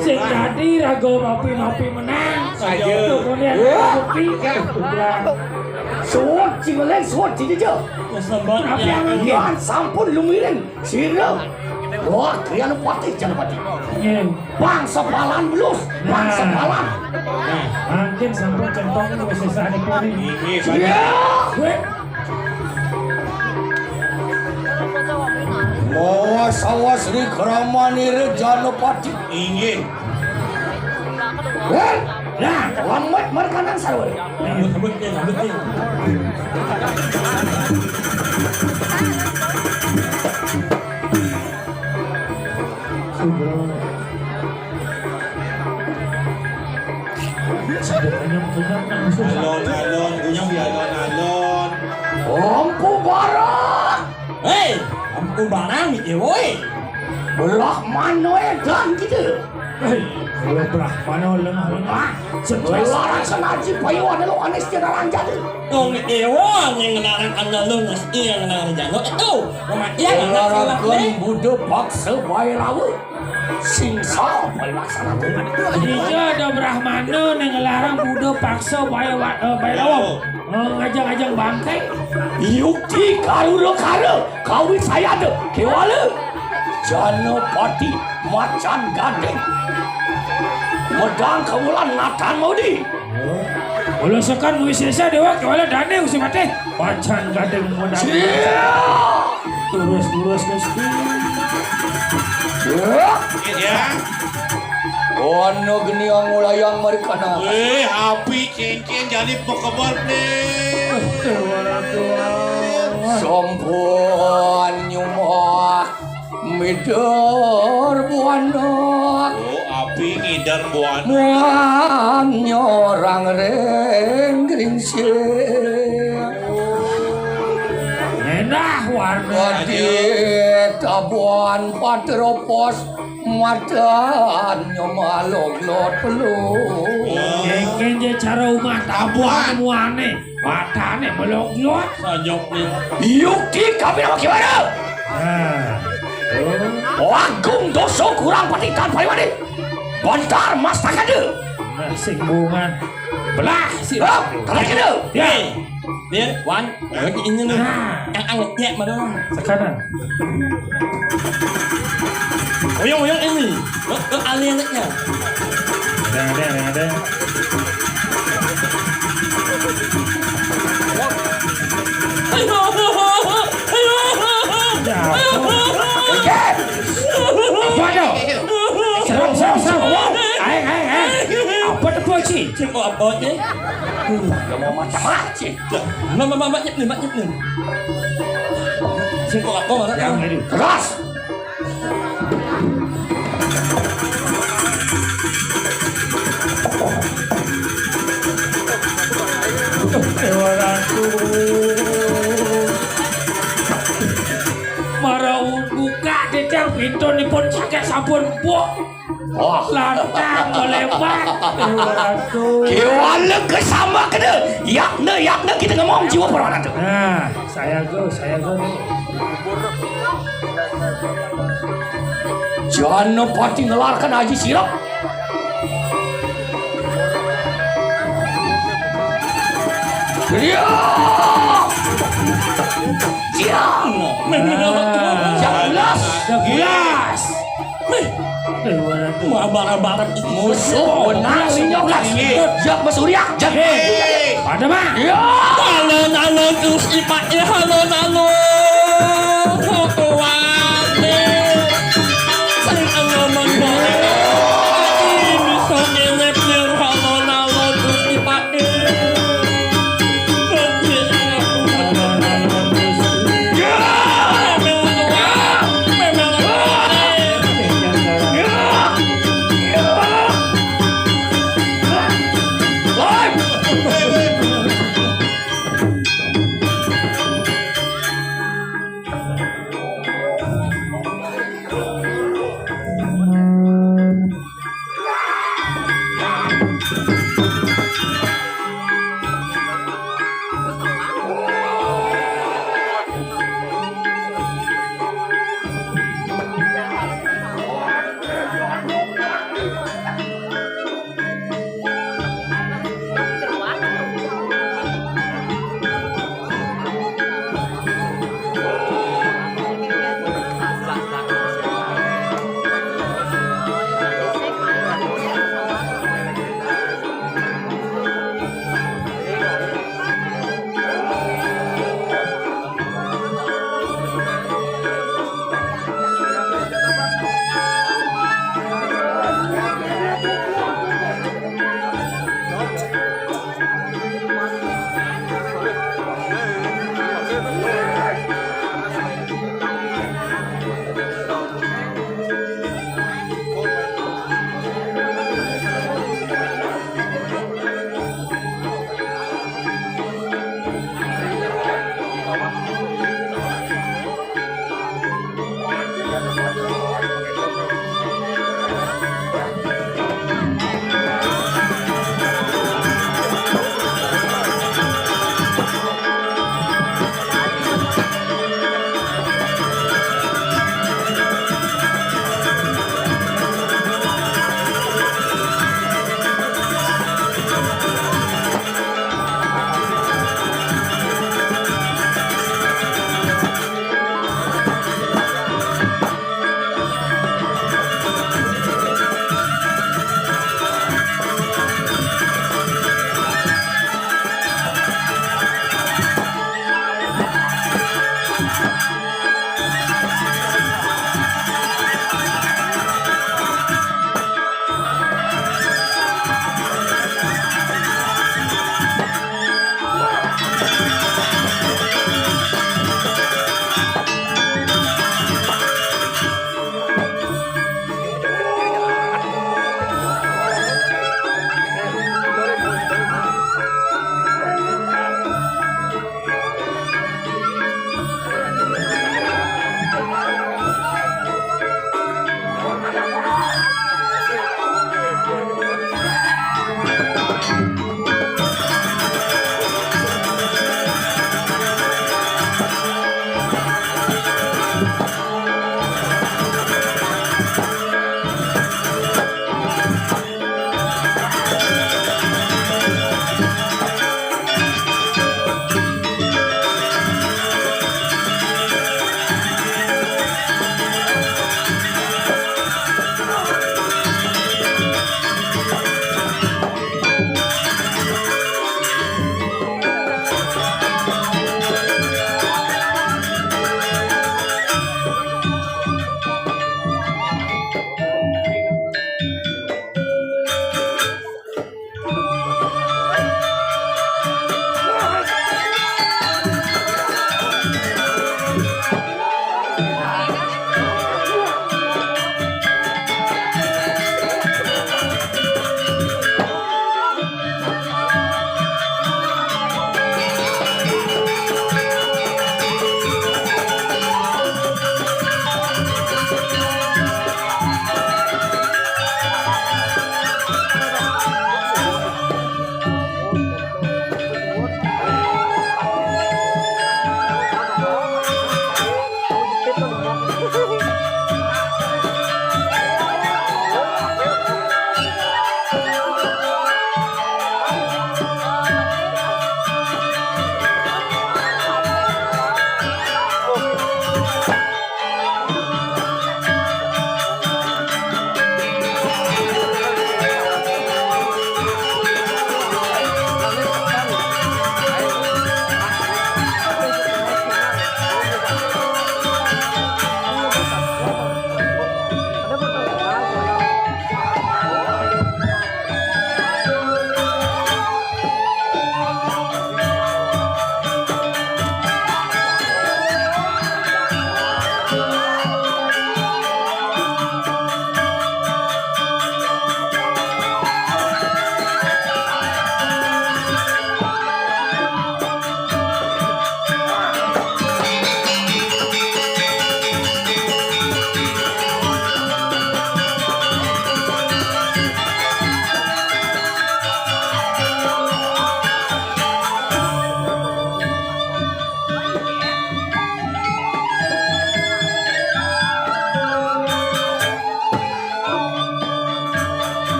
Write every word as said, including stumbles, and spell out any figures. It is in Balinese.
Sing dadi raga mapi-mapi menang. Saja. Tuh, kemudian bukti. Suwun cingeleng, suwun cijeje. Wis lembut. Tapi ya, angan iya. Tuhan sampun lumiring sira. Wah, Griya Patih Janapati. Iya. Bangsa Balan belus, bangsa Balan. Nah, mungkin sampun centong wis sesanipun. Iya, iya. Weh. Mawa sawas ri kramanira Janapati. Inggih. Weh, nah, lambat merkanang sarwa. Rambut, rambut, rambut. Sudah. Sudah hanya punya nang susu. Alon, alon, gunyong di alon, alon. Empu barang. Hei, empu barang iki, woi. Belah mana edan kita? Hei, belah mana lengah-lengah? Sebelah senaji payu ada lo anis tiada ranjat. Dong ewa yang ngelarang anda lo nasi yang ngelarang jano itu. Mama iya nggak salah. Buddha paksa bayi lawa. Sing sapa laksana tuh? Iya, ada Brahmana ning ngelarang Buddha paksa bae wa-, eh, bae lawang. Eh, ngajeng-ngajeng bangke. Yukti karura kara, kawi sayada, kewala. Janapati macan gading. Medang kawulan natan maudi. Mula sekan muwi sesa dewa kewala dane usi mate. Macan gading modal. Sia! Terus, terus, terus. Ya. Ya. Ono geni ngulayang marikana. Eh, api cincin jadi pekebor nih. Sampun nyumah mider buana. Oh, api ngider buana. Nyorang ring gringsing. Endah warna. Adi tabuan patropos madan nyomaloglot pelu. Kengkeng je cara umah tabuan muane. Matane meloglot. Sanjok nih. Yukti kami nama gimana? Nah. Agung dosa kurang patikan pariwani. Bantar mas takade. Nah, sing bungan. Belah si. Oh, takade. Ya. Nih, nih, Wan. Lagi ini nih. Nah. Yang anget ya mana? Sekarang. Oyong-oyong ini. Lo, lo ahli anaknya. Ada, ada, ada, ada. Ayo, ayo, ayo. Jatuh. Waduh. Serem, serem, serem. Ayo, ayo, ayo. Apa tu, Pak Cik? Cik, kok apa, Cik? Udah mau macam-macam. Mama, mama, nyep nih, mak, nyep nih. Sing kok apa, mana? Yang ini. Keras. Dewa Ratu. Mara buka detail pintu nipun cakek sampun empuk. Wah. Lantang melebar. Waduh. Kiwala kesama kena. Yakna, yakna kita ngomong jiwa para anak tu. Nah, saya go, saya go. Jangan pati ngelarkan Haji Sirap. Dia. Dia. Nah. Yang belas. Yang belas. Mih. Wah, barang-barang itu. Musuh benar, linyok lah. Iya. Jak mesuriak, jak. Hei. Ada mah. Iya. Alon-alon terus ipak, ya, alon-alon.